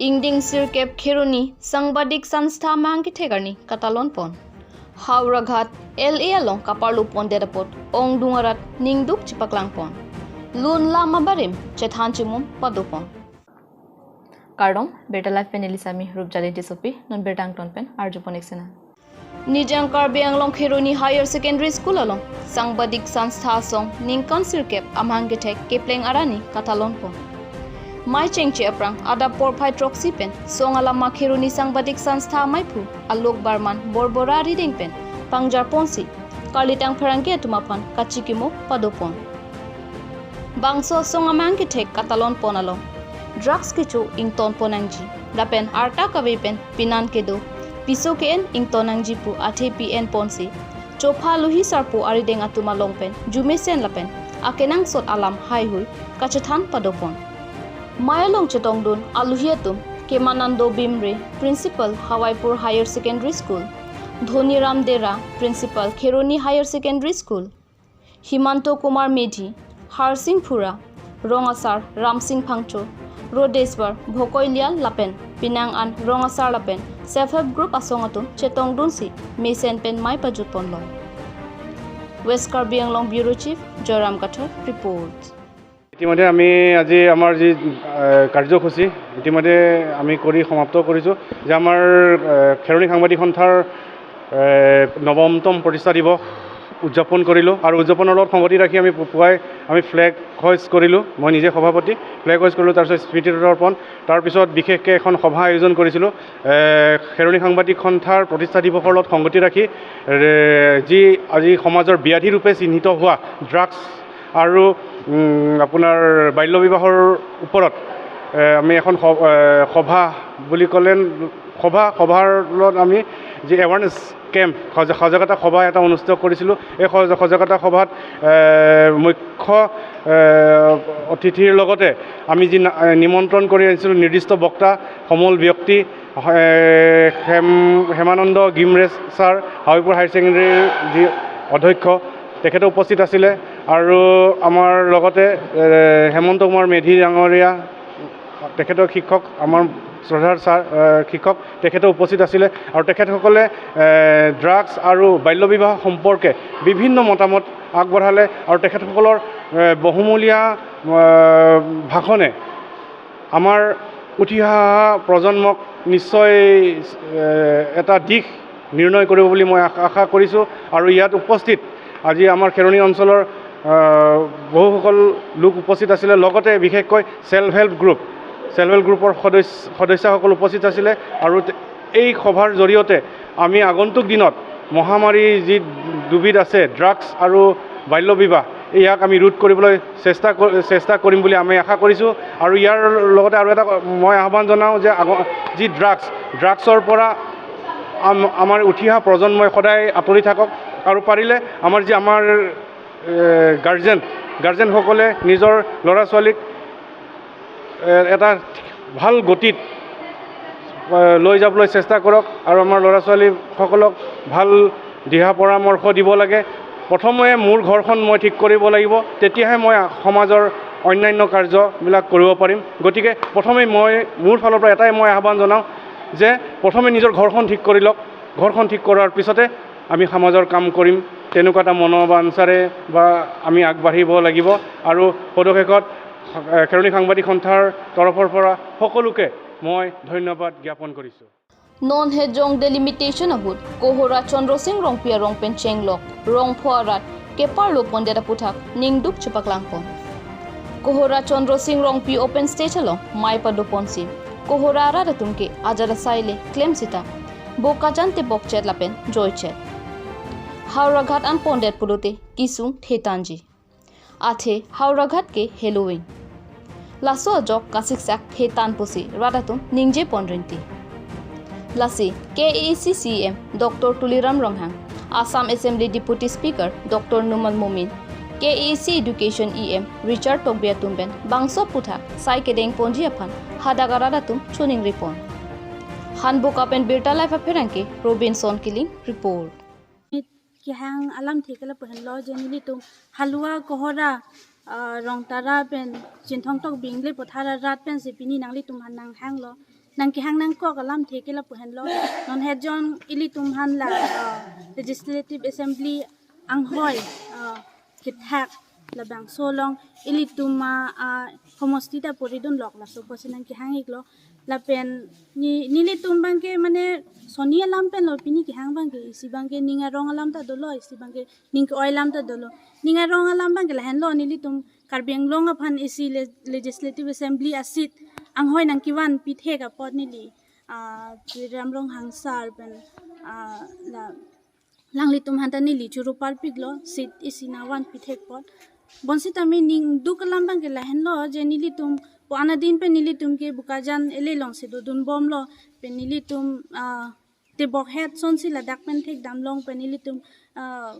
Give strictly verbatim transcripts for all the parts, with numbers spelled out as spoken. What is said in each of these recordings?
Ingdeng sirkep Kheroni Sangbadik Sanstha amahang kethek arni katalon pon. Howraghat L A along kaparlo pondet apot ongdung arat ningduk chepaklang pon. Lun lam abarim chethan chimum pado pon. Kardom, Birta Live pen neli Sami Rupjali Tissopi, non birta angton pen arju pon ik sena. Nijang Karbi Anglong Kheroni Higher Secondary School along Sangbadik Sanstha asong ningkan sirkep amahang kethek kepleng arni katalon pon. Mai chengche aphrang adap porphai throksi pen song alama Kheroni Sangbadik Sanstha amaiphu Alok Barman Borbora arideng pen pangjar ponsi karlitang pherangke atum aphan kachikimo pado pon. Bangso asong amahang kethek katalon pon along drugs kecho ington pon nangji lapen arta kave pen pinan kedo piso ke-en ington nangji pu athe pi-en ponsi chopha aluhi sarpo arideng atum along pen jumesen lapen akenangsot alam haihui kachethan pado pon. Mai along chetongdun aluhi atum Kemanando Bimre, Principal Hawaipur Higher Secondary School, Dhoniram Dera, Principal Kheroni Higher Secondary School, Himanto Kumar Medhi, Harsing Phura, Rong Asar Ramsing Phangcho, Rodeswar Bhokoi Lial lapen penang an Rong Asar lapen Self Help Group asong atum chetongdunsi mesen pen mai pajut ponlo. West Karbi Anglong Bureau Chief Joyram Kathar report. ইতিমধ্যে আমি আজি আমাৰ যি, এ, কাৰ্যসূচী, ইতিমধ্যে আমি কৰি সমাপ্ত কৰিছোঁ যে আমাৰ, এ, খেৰণি সাংবাদিক সন্থাৰ, এ, নৱমতম প্ৰতিষ্ঠা দিৱস উদযাপন কৰিলোঁ আৰু উদযাপনৰ লগত সংগতি ৰাখি আমি পু-, পুৱাই আমি ফ্লেগ হইষ্ট কৰিলোঁ। মই নিজে সভাপতি, ফ্লেগ হইষ্ট কৰিলোঁ, তাৰপিছত স্মৃতি তৰ্পণ, তাৰপিছত বিশেষকৈ এখন সভা আয়োজন কৰিছিলোঁ। এ, খেৰণি সাংবাদিক সন্থাৰ প্ৰতিষ্ঠা দিৱসৰ লগত সংগতি ৰাখি, এ, যি আজি সমাজৰ ব্যাধি ৰূপে চিহ্নিত হোৱা ড্ৰাগছ আৰু, উম, আপোনাৰ বাল্য বিবাহৰ ওপৰত, এ, আমি এখন স-, এ, সভা বুলি ক'লে সভা, সভাৰ লগত আমি যি এৱাৰনেছ কেম্প, সজ-, সজাগতা সভা এটা অনুষ্ঠিত কৰিছিলোঁ। এই সজ-, সজাগতা সভাত, এ, মুখ্য, এ, অতিথিৰ লগতে আমি যি না-, এ, নিমন্ত্ৰণ কৰি আনিছিলোঁ নিৰ্দিষ্ট বক্তা, সমল ব্যক্তি, এ, হেম-, হেমানন্দ গিমৰে ছাৰ, হাবিপুৰ হায়াৰ ছেকেণ্ডেৰীৰ যি অধ্যক্ষ, তেখেতো উপস্থিত আছিলে আৰু আমাৰ লগতে, এ, হেমন্ত কুমাৰ মেধি ডাঙৰীয়া, তেখেতৰ শিক্ষক, আমাৰ শ্ৰদ্ধাৰ ছাৰ, এ, শিক্ষক, তেখেতো উপস্থিত আছিলে আৰু তেখেতসকলে, এ, ড্ৰাগছ আৰু বাল্য বিবাহ সম্পৰ্কে বিভিন্ন মতামত আগবঢ়ালে আৰু তেখেতসকলৰ, এ, বহুমূলীয়া, এ, ভাষণে আমাৰ উঠি অহা প্ৰজন্মক নিশ্চয়, এ, এটা দিশ নিৰ্ণয় কৰিব বুলি মই আশা, আশা কৰিছোঁ। আৰু ইয়াত উপস্থিত আজি আমাৰ খেৰণি অঞ্চলৰ, আ, বহুসকল লোক উপস্থিত আছিলে, লগতে বিশেষকৈ self help group, self help গ্ৰুপৰ সদস্য, সদস্যসকল উপস্থিত আছিলে। আৰু তে-, এই সভাৰ জৰিয়তে আমি আগন্তুক দিনত মহামাৰী যি দুবিধ আছে, ড্ৰাগছ আৰু বাল্য বিবাহ, ইয়াক আমি ৰোধ কৰিবলৈ চেষ্টা ক-, চেষ্টা কৰিম বুলি আমি আশা কৰিছোঁ। আৰু ইয়াৰ লগতে আৰু এটা মই আহ্বান জনাওঁ যে আগ-, যি ড্ৰাগছ, ড্ৰাগছৰ পৰা আম-, আমাৰ উঠি অহা প্ৰজন্মই সদায় আঁতৰি থাকক আৰু পাৰিলে আমাৰ যি আমাৰ, এ, গাৰ্জেন, গাৰ্জেনসকলে নিজৰ ল'ৰা ছোৱালীক, এ, এটা ভাল গতিত, এ, লৈ যাবলৈ চেষ্টা কৰক আৰু আমাৰ ল'ৰা ছোৱালীসকলক ভাল দিহা পৰামৰ্শ দিব লাগে। প্ৰথমে মোৰ ঘৰখন মই ঠিক কৰিব লাগিব, তেতিয়াহে মই সমাজৰ অন্যান্য কাৰ্যবিলাক কৰিব পাৰিম। গতিকে প্ৰথমে মই মোৰ ফালৰ পৰা এটাই মই আহ্বান জনাওঁ যে প্ৰথমে নিজৰ ঘৰখন ঠিক কৰি লওক, ঘৰখন ঠিক কৰাৰ পিছতে আমি সমাজৰ কাম কৰিম, তেনেকুৱা এটা মনোবাঞ্ছাৰে বা আমি আগবাঢ়িব লাগিব। আৰু সদশেষত, এ, খেৰণি সাংবাদিক সন্থাৰ তৰফৰ পৰা সকলোকে মই ধন্যবাদ জ্ঞাপন কৰিছোঁ। Non hejong delimitation ahut Kohora Chandra Sing Rongpi arong pen chenglok rongpho arat keparlo pondet aputhak ningduk chepaklang pon. Kohora Chandra Sing Rongpi open stage along mai pado ponsi Kohora arat atum ke ajat asai le klem sita Bokajan tebok chet lapen joy chet. Howraghat an pondet pulote kisung thetanji. Athe Howraghat ke Halloween. Laso ajok kasiksak thetan pusi rat atum ningje pon rinti. Lasi K A A C C E M Doctor Tuliram Ronghang, Assam Assembly Deputy Speaker Doctor Numal Momin, K A A C Education E M Richard Tokbi atum pen bangso aputhak sai kedeng ponji aphan hadak arat atum choningri pon. Hanboka pen Birta Live apherangke Robinson Killing report. Kehang alamthe ke lapu henlo je nelitum Halua Kohora, ah, Rongtara pen Chinthong Tokbi English Pothar arat pensi pini nanglitum aphan nanghanglo. nangkehang nangkok alamthe ke lapu henlo. Non het jong ilitum aphan la, uh, Legislative Assembly anghoi, uh, kethak labangso along ilitum, uh, uh, homosti ta pori dunlok, laso apotsi nangkehang iklo. Lapen ne, nelitum abangke mane soni alam pen lo pini kehang abangke, isi abangke ning arong alam ta dolo, isi abangke ning ke-oi alam ta dolo. Ning arong alam abangke lahenlo, nelitum Karbi Anglong aphan isi le-, Legislative Assembly a-seat anghoi nangkevan pithek apot neli, ah, Tuliram Ronghang sir pen, ah, la, alanglitum aphan ta neli choro parpiklo, seat isi nangvan pithek apot. Bonsitame ning duk alam abangke lahenlo, je nelitum pu-an adin pen nelitum ke Bokajan ele alongsi dodun bomlo, pen nelitum, ah, tebok het asonsi ladak pen thekdam long pen nelitum, ah,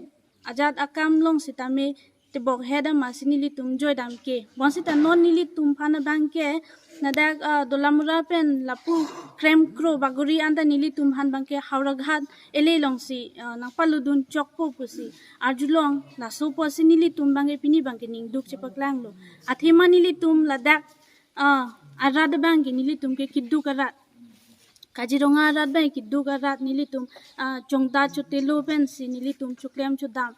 ajat akam along sitame tebok het amatsi nelitum joidam ke. Bonsita non nelitum aphan abangke ladak, ah, Dolamara pen lapu Kremkro Bagori anta nelitum aphan abangke Howraghat ele alongsi, ah, nangpalutdun chokpo pusi arjulong, laso apotsi nelitum abangke pini abangke ning duk chepaklanglo. Athema nelitum ladak, ah, arat abangke nelitum ke keduk arat. Kaziranga arat abang keduk arat, nelitum, ah, chongda chotelo pensi nelitum choklem chodam.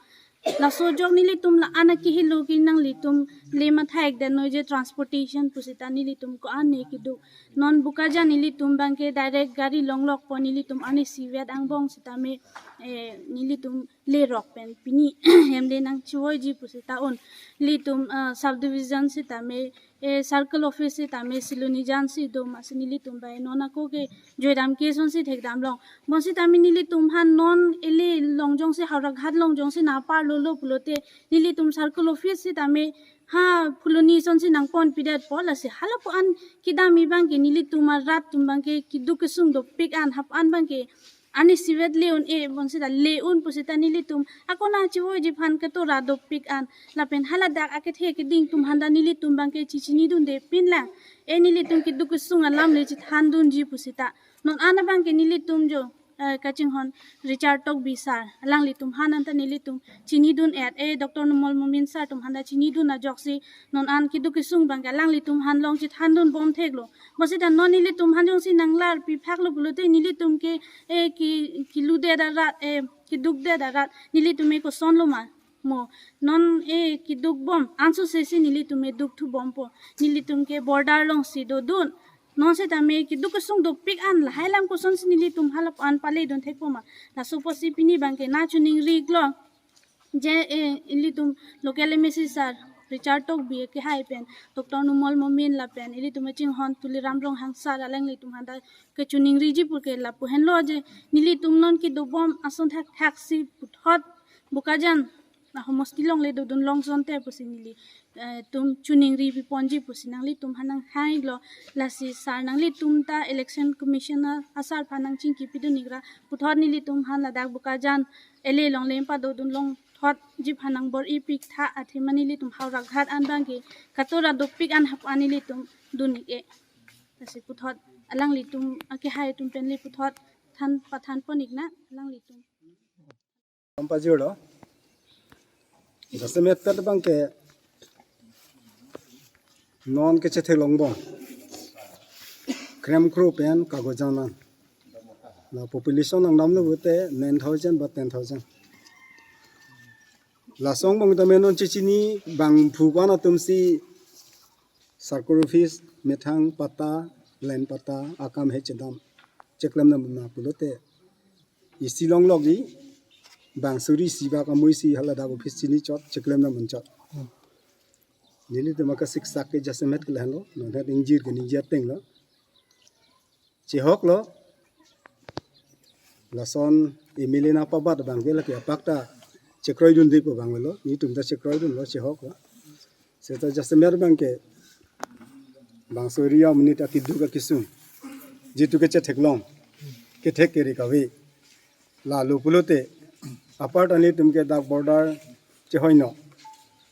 Laso ajok nelitum la-an akehelo ke nanglitum le matha-ik det noi je transportation pusita nelitum ko-an ne keduk. Non Bokajan nelitum abangke direct gari longlokpo, nelitum arnisi vet angbong sitame, eh, nelitum lerok pen pini hem le nangchivoiji pusita un. Nelitum, ah, subdivision sitame, eh, circle office sitame Silonijan si do, amatsi nelitum bai non ako ke joidam ke asonsi thekdam long. Bonsitame nelitum aphan non ele along jongsi Howraghat along jongsi nangparlolo pulote nelitum circle office sitame ha Phuloni asonsi nangponpidetpo, lasi hala pu-an kedam abangke nelitum arat atum abangke keduk kesung dopik an, ha pu-an abangke arnisi vet le un-e, bonsita le un pusita nelitum ako nangchivoiji aphan katora dopik an. Lapen haladak akethe keding atum aphan ta nelitum abangke chechinidunde pinlang. E nelitum keduk kesung alam le chethandunji pusita. Non an abangke nelitum jo, eh, kachinghon Richard Tokbi sir, alanglitum aphan anta nelitum chinidun-et, eh, Doctor Numal Momin sir atum aphan ta chinidun ajoksi non an keduk kesung abangke alanglitum aphan long chethandun bomtheklo. Bonsita non nelitum aphan jongsi nanglarpiphaklo pulote nelitum ke, eh, ke, keludet arat, eh, kedukdet arat, nelitum ke kosonlo ma? Mo, non, eh, keduk bom ansose si nelitum ke dukthu bompo. Nelitum ke border alongsi dodun. Non sitame keduk kesung dopik an lahai alam kosonsi nelitum hala pu-an paledun thekpo ma? Laso apotsi pini abangke nangchiningri iklo. Je, eh, ilitum local M A C sir Richard Tokbi akehai pen, Doctor Numal Momin lapen ilitum kachinghon Tuliram Ronghang sir alanglitum aphan ta kachiningriji pu ke lapu henlo je nelitum non keduk bom ason thakthak si puthot Bokajan ahomosti along le dodun long asonte pusi neli, eh, tum chiningri piponji pusi nanglitum aphan nanghang iklo. Lasi sir nanglitum ta Election Commissioner a-sir aphan nangchingki pidun ikra, puthot nelitum aphan ladak Bokajan ele along le padodun long thotji aphan nangbor-i piktha, athema nelitum Howraghat an abangke katora dopik an ha pu-an nelitum dun-ik-e. Lasi puthot alanglitum akehai atum pen le puthot than pathan pon iknang alanglitum. Pajirlo. Jasemet pen abangke non kechethek longbom Kremkro pen Kagojan an. La population nangdamlo pulote nine thousand ba ten thousand. Laso angbong tame non chechini bangphu ko-an atumsi circle office methang patta, land patta akam he chedam, cheklemdam ma pulote isi longlokji, bang suri isi bak amui si haladak office chinichot, cheklemdam manchot. Nelitum akasiksak ke jasemet ke lahenlo, non het ingjir ke ningje atenglo. Chehoklo. Lason M L A nangpabat abangke lake apak ta chekroidunde pu abang avelo, nelitum ta chekroidunlo, chehoklo. Seta jasemet abangke bangso area monit akeduk akesung, jitu ke chetheklong, kethek kere kave. Lalo pulote apar ta nelitum ke dak border chehoino,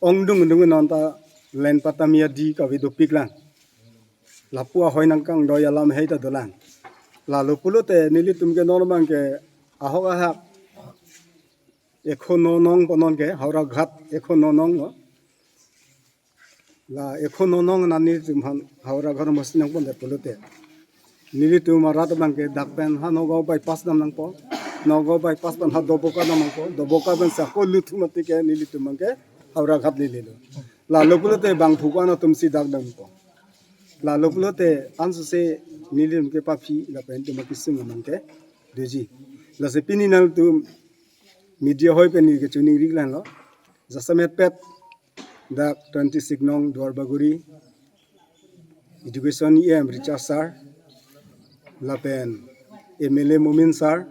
ongdung dung non ta land patta miya di kave dopiklang. Lapu ahoi nangkangdoi alam hei ta dolang. Lalo pulote nelitum ke non abangke ahok ahak ekho no nong pu non ke, Howraghat ekho no nong lo. La ekho no nong nani tum aphan Howraghat amosti nangpondet pulote Nelitum arat abang ke dak pen ha Nagaon bypass dam nangpo. Nagaon bypass pen ha Doboka dam nangpo. Doboka pen sako lut mati ke nelitum abang ke Howraghat lelelo. Lalo pulote bangphu ko-an atum si dak dampo. Lalo pulote ansose nelitum ke paphi lapen itum akesung abang ke doji. Lasi pini nangtum media hoi pen neli kechoningri lang lo. Jasemet pet dak twenty-six nong Duarbagori Education E M Richard Sir, lapen M L A Momin Sir,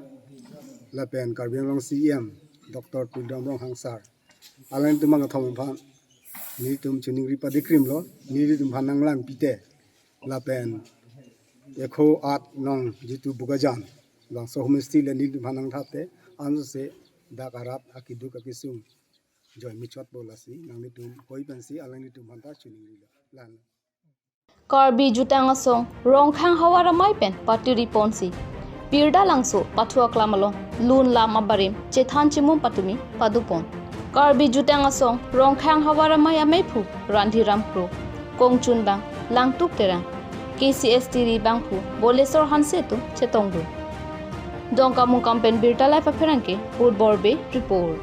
lapen Karbi Anglong C E M Doctor Tuliram Ronghang Sir. Alangtum abang kethom aphan nelitum choningri padikrim lo, nelitum aphan nanglang pite. Lapen Ekho Aat nong jitu Bokajan, Langso Homestay le nelitum aphan nangthap te, ansose dak arat akeduk akesung joi michot bo lasi, nanglitum hoi pensi alanglitum aphanta choningri lo. Lang. Karbi Jutang Asong Rongkhang Havar Amei pen patiri ponsi Birda Langso pathu aklam along lun lam abarim chethan chimum patumi padopon. Karbi Jutang Asong Rongkhang Havar Amei ameiphu Randhiram Kro, kongchunbang Langtuk Terang, K C S tiri bangphu Bolesor Hanse atum chetongdun. Dongkamukam pen Birta Live apherangke Purborbe report.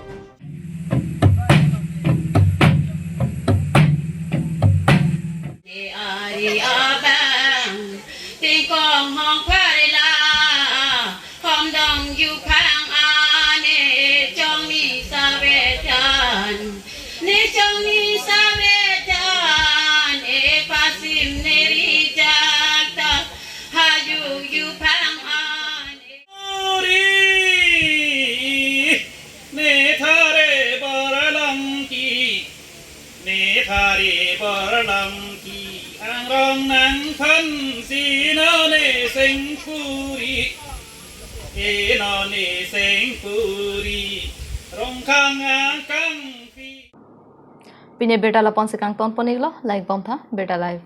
Ari abang tingkong hong pharela, hom dong juphang ane chong ni savetan, ne chong ni savetan, e pasim ne rijak ta, haju juphang ane. Uri, ne thare baralangki, ne thare baralangki, angrong nangphan si none sengpuri, e none sengpuri, Rongkhang akangpi. Pini birta lapu-an si kangton pon-iklo, langpon tha, Birta Live.